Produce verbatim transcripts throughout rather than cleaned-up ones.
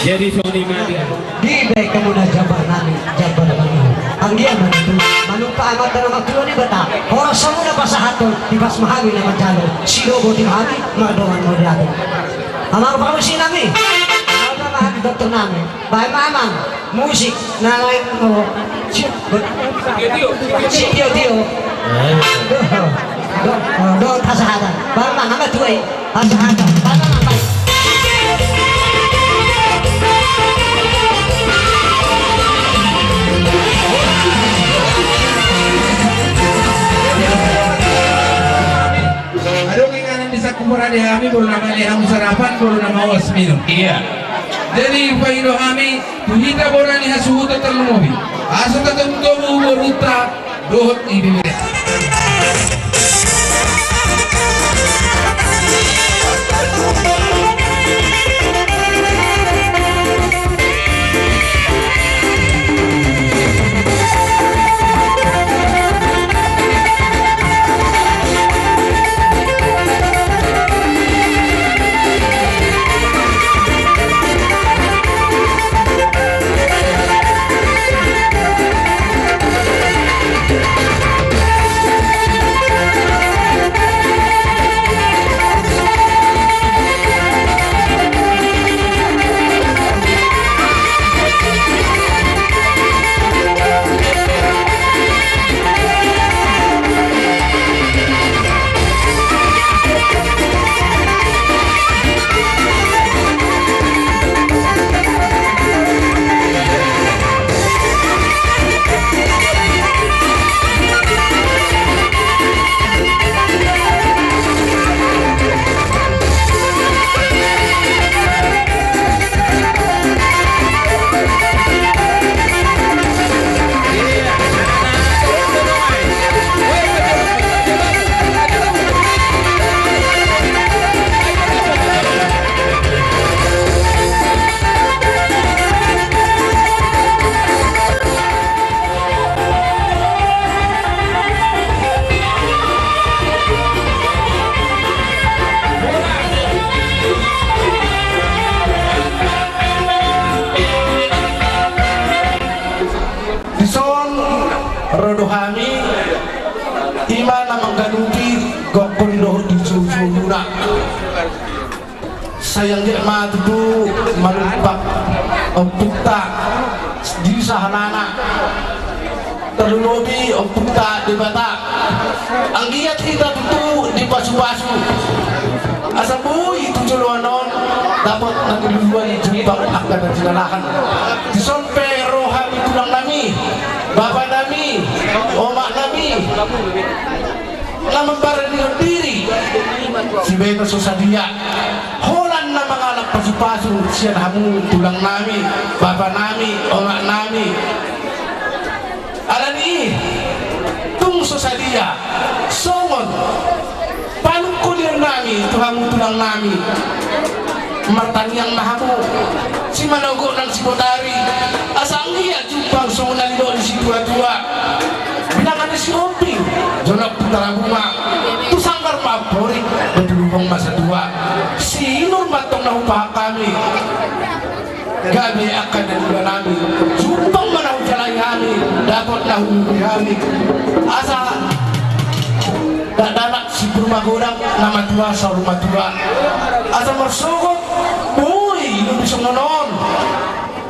Jadi songon i ma dia. Dibahen hamu na jambar nami, jambar nami. Anggiat ma tutu manumpak Amanta na martua Debata. Horas hamu na pasahathon, dipas ma hami na manjalo. Sidoboto ma hami, mardongan mauliate. Amang pamusik nami. Amang pamusik nami. Bahen ma amang. Musik na lain, oh. Tio, tio, tio. Tio, tio. Do, do, do, do, pasahathon. Bahen ma amang, amang tuai. Pasahathon. Bahen ma amang. Adong inganan di sangku porade hami, molo na male hamu sarapan, molo na maos minum. Iya. Jadi, paidua hami, tu hita bona ni hasuhuton tarlumobi. Asa tatomu-tomu borunta, dohot ibebere. Dison ro do hami, i ma na mangganupi gokhon dohot di suhut-suhutmuna. Sai anggiat ma tutu manumpak ompunta di sahalana, tarlumobi ompunta Debata. Anggiat hita tutu dipasu-pasu asa boi tu joloan on dapot na niluluan jumpang angka na jinalahan. Dison pe ro hami tulang nami, bapa nami, omak nami, na mambahen diri si Beta so sadia holan na mangalap pasu-pasu sian hamu tulang nami, bapa nami, omak nami. Alani i tung so sadia songon panungkulion nami tu hamu tulang nami. Martangiang ma hamu simanogot nang sibotari, asa anggiat jumpang songon na nidok ni situa-tua. Bilangan ni Sihombing, jolma tu Tarabunga, tu sanggar ma amporik, batu lubang ma satua. Sinur ma antong na hupahan hami. Gabe angka na niula nami, jumpang ma na hujalahi hami, dapot na huuduti hami. Asa dakdanak simbur magodang, na matua saur matua. Asa marsogot boi lobi songon on.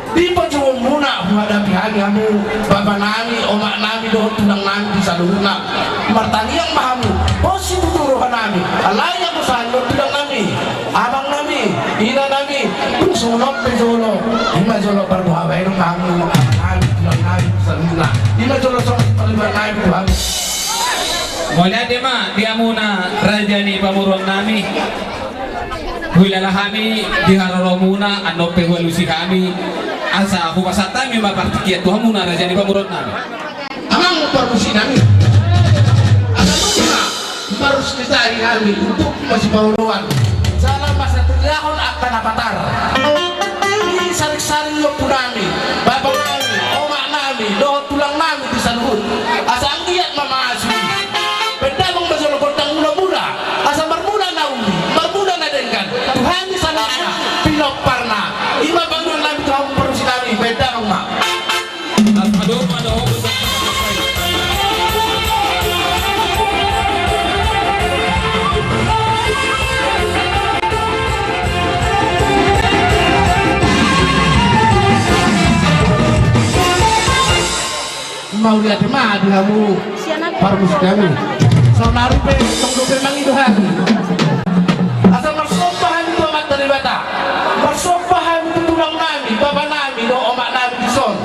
Di pajouonmuna huhadapi hami hamu, bapa nami, omak nami dohot tulang nami di saluhutna. Martangiang ma hamu, pos situtu roha nami. Alai anggo sahali on tulang nami, amang nami, ina nami, tung songon on pe jolo, i ma jolo parboha bahenon ma hamu, amang nami. Mauliate ma di hamuna raja ni pamoruon nami. Huilala hami di haroromuna, annon pe hualusi hami. Asa hupasahat hami ma partingkian tu hamuna raja ni pamoruon nami. Amang parmusik nami, asa nunga marus ni tahi hami untuk masipaoloan jala masaturiahon angka na patar di saring-saring ni ompu nami, bapa nami, omak nami dohot tulang nami di saluhut. Asa anggiat ma mamasu i. Baen damang ma jolo gondang mula-mula, asa marmula na uli, marmula na denggan tu hami saluhutna pinomparna. I ma pangidoan nami tu hamu parmusik nami, baen damang ma. Mauliate ma di hamu parmusik nami. Saonari pe tong dope mangido hami. Asa marsomba hami tu Amanta Debata, marsomba hami tu tulang nami, bapa nami dohot omak nami dison.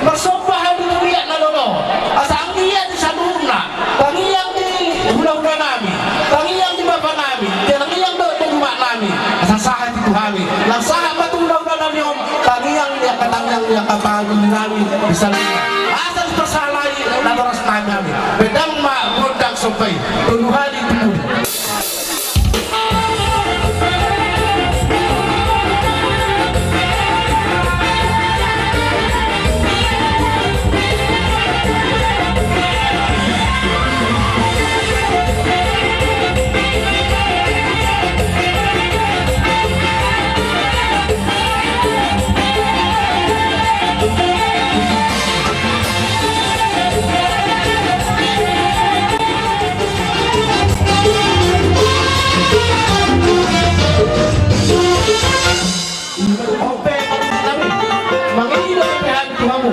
Marsomba hami tu liat na lolo, asa anggiat di saluhutna tangiang ni hula-hula nami, tangiang ni bapa nami, tangiang dohot boru omak nami, asa sahat i tu hami. Nang sahat ma tu hula-hula nami on tangiang ni angka, tangiang ni angka pahali nami di saluhutna. Asa dipasahat i natoras nami. Baen damang ma gondang somba i tolu hali tu pudi. Ope, mangido pe hami tu hamu.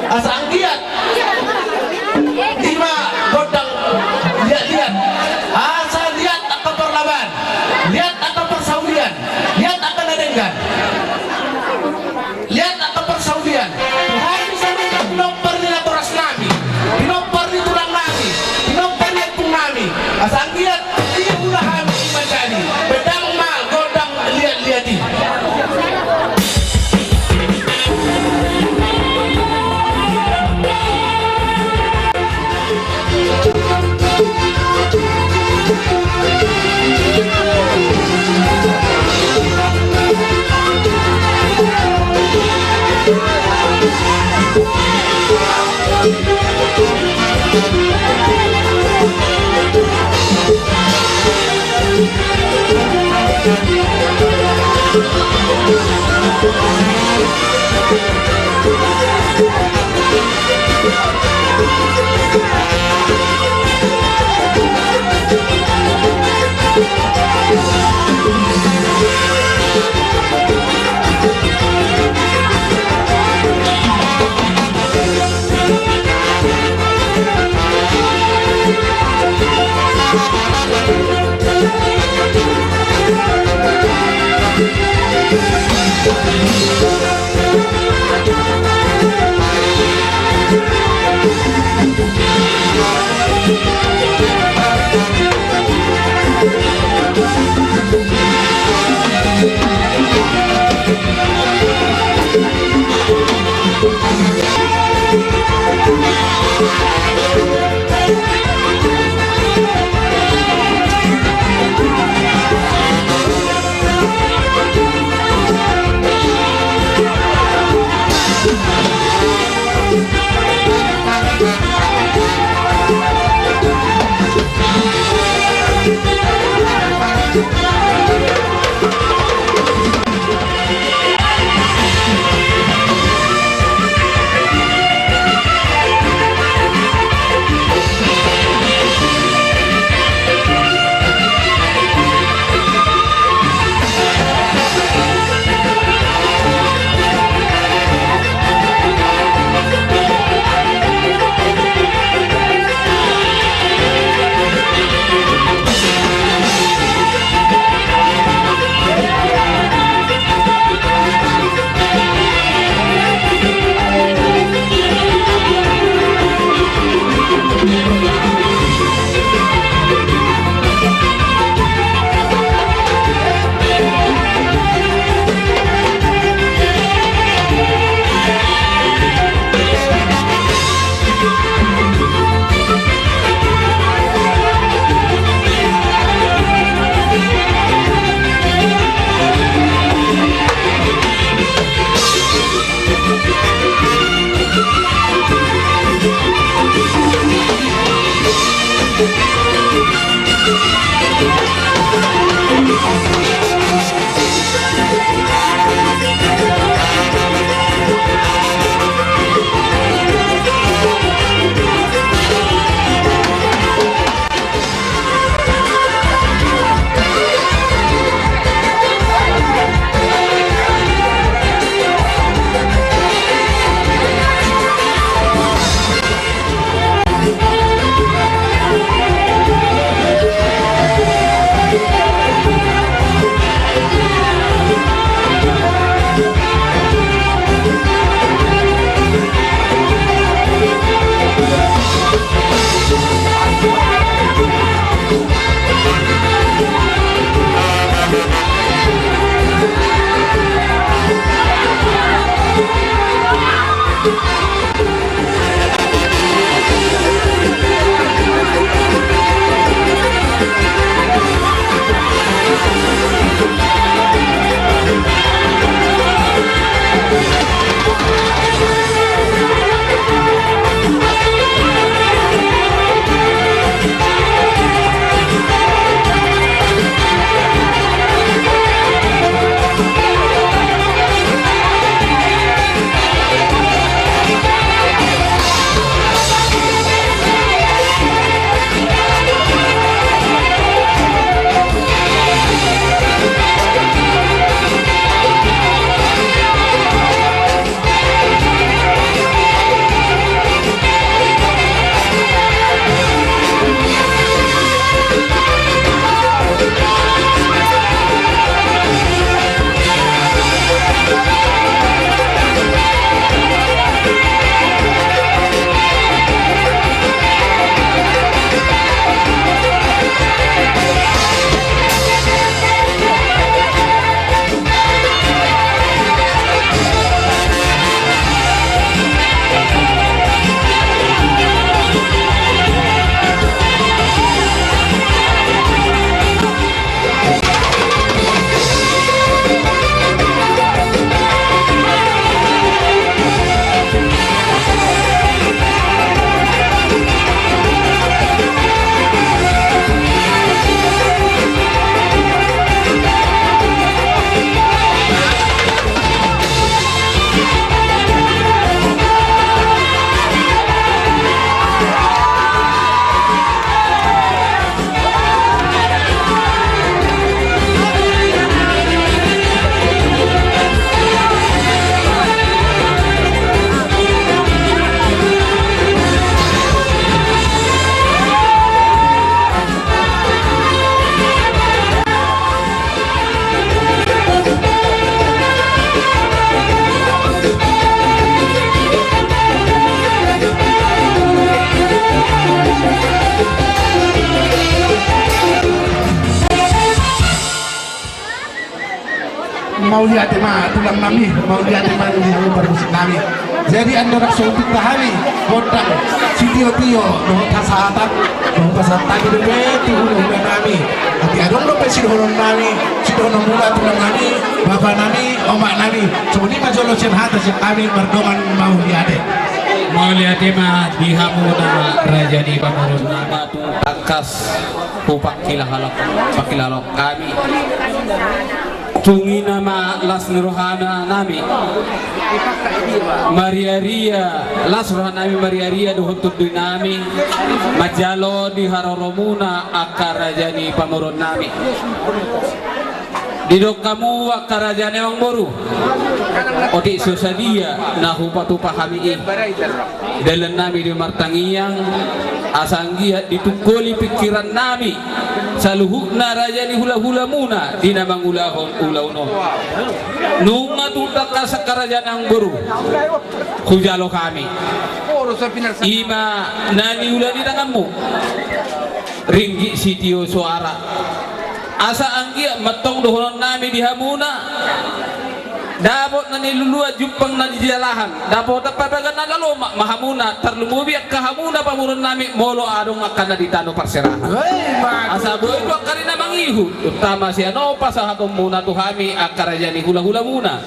Asa anggiat i ma gondang liat-liat. Asa liat angka parlabaan, liat angka parsaulian, liat angka na denggan. Liat angka parsaulian. Tuhan bisa minta pinompar ni natoras nami, pinompar ni tulang nami, pinompar ni ompung nami. Asa anggiat i hula hami manjadi. Baen damang ma gondang liat-liat i. Mauliate ma tulang nami, mauliate ma di hamu parmusik nami. Jadi andorang so huminta hami gondang sitio-tio dohot hasahatan, dohot pasahat hami dope tu hula-hula nami. Tapi adong dope sidohonon nami, sidohonon muna tulang nami, bapa nami, omak nami. Songon i ma jolo sian hata sian hami mardongan mauliate. Mauliate ma di hamu na raja ni pamoruon nami. Tangkas hupangkilahon, pangkilahon hami. Tung i nama las ni roha nami mariaria, las roha nami mariaria dohot tondi nami manjalo di haroromuna angka raja ni pamoruon nami. Didok hamu angka raja ni amangboru, otik so sadia na hupatupa hami i. Dalan nami do martangiang, asa anggiat ditungkoli pingkiran nami saluhutna raja ni hula-hulamuna di na mangulahon ulaon on. Nunga tung tangkas angka raja ni amangboru hujalo hami, i ma na niula ni tanganmu, ringgit sitio soara. Asa anggiat ma tong dohonon nami di hamuna, dapot na niluluan, jumpang na nijalahan, dapotan pabaga na lalomak ma hamuna, tarlumobi angka hamuna pamoruon nami molo adong angka na di tano parserahan. Asa boi tu angka ari na mangihut, utama sian on pasahatonmuna tu hami angka raja ni hula-hulamuna.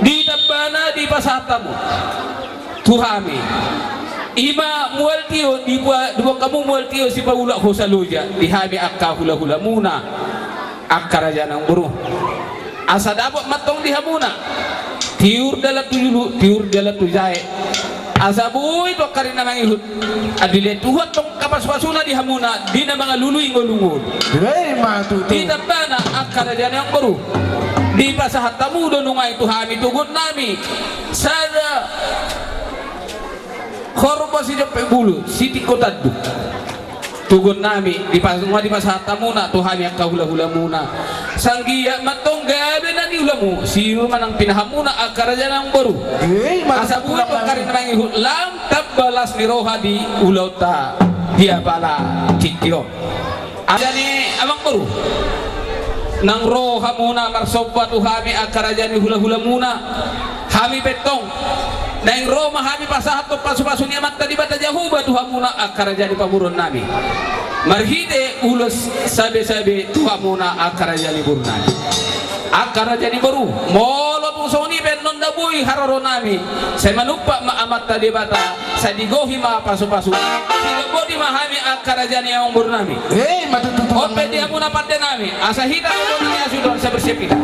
Di tambana dipasahat hamu tu hami, i ma mual tio, dibuat hamu mual tio sipaulak hosa loja di hami angka hula-hulamuna, angka raja ni amangboru. Asa dapot ma tong di hamuna tiur dalan tu julu, tiur dalan tu jae. Asa boi tu angka ari na mangihut, dilehon Tuhan tong angka pasu-pasuna di hamuna di na mangalului ngolu-ngolu. Di tambana angka raja ni amangboru, dipasahat hamu do nunga i tu hami toguan nami, sada horbo sijompek bulu, sitingko tanduk. Toguan nami, dipas-, nunga dipasahat hamuna tu hami angka hula-hulamuna. Asa anggiat ma tong gabe na niulamu, siur ma nang pinahanmuna angka raja ni amangboru. Asa boi tu angka ari na mangihut lam tamba las ni roha di ulaonta di apala tingki on. Raja ni amangboru, nang ro hamuna marsomba tu hami angka raja ni hula-hulamuna. Hami pe tong naeng ro ma hami pasahathon pasu-pasu ni Amanta Debata Jahowa tu hamuna angka raja ni pamoruon nami, marhite ulos sabe-sabe tu hamuna angka raja ni boru nami. Angka raja ni boru, molo tung songon i pe annon na boi haroro nami, sai manumpak ma Amanta Debata, sai digohi ma pasu-pasu. Sidok boti ma hami angka raja ni amangboru nami. On pe di hamuna pande nami, asa hita do na ni asu do, asa bersepit.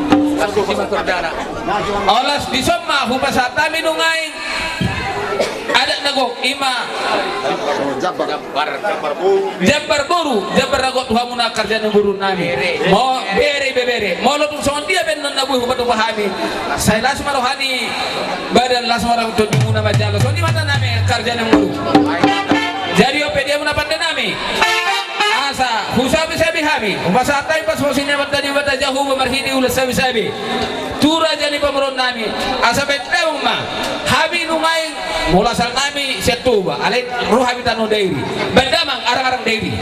Olas, dison ma hupasahat hami nunga i adat na gok, i ma jambar boru, jambar na gok tu hamuna angka raja ni boru nami. Mo-, bere, ibebere. Molo tung songon dia pe annon na boi hupatupa hami, sai las ma roha ni badan, las ma roha ni tondimuna manjalo. Songon i ma hata nami angka raja ni boru. Jadi on pe di hamuna pande nami, asa husabe-sabe hami, hupasahat hami pasu-pasu ni Amanta Debata Jahowa marhite ulos sabe-sabe tu raja ni pamoruon nami, asa baen damang ma hami nunga i. Molo asal nami sian Toba, alai ro hami tano Dairi, baen damang arang-arang Dairi.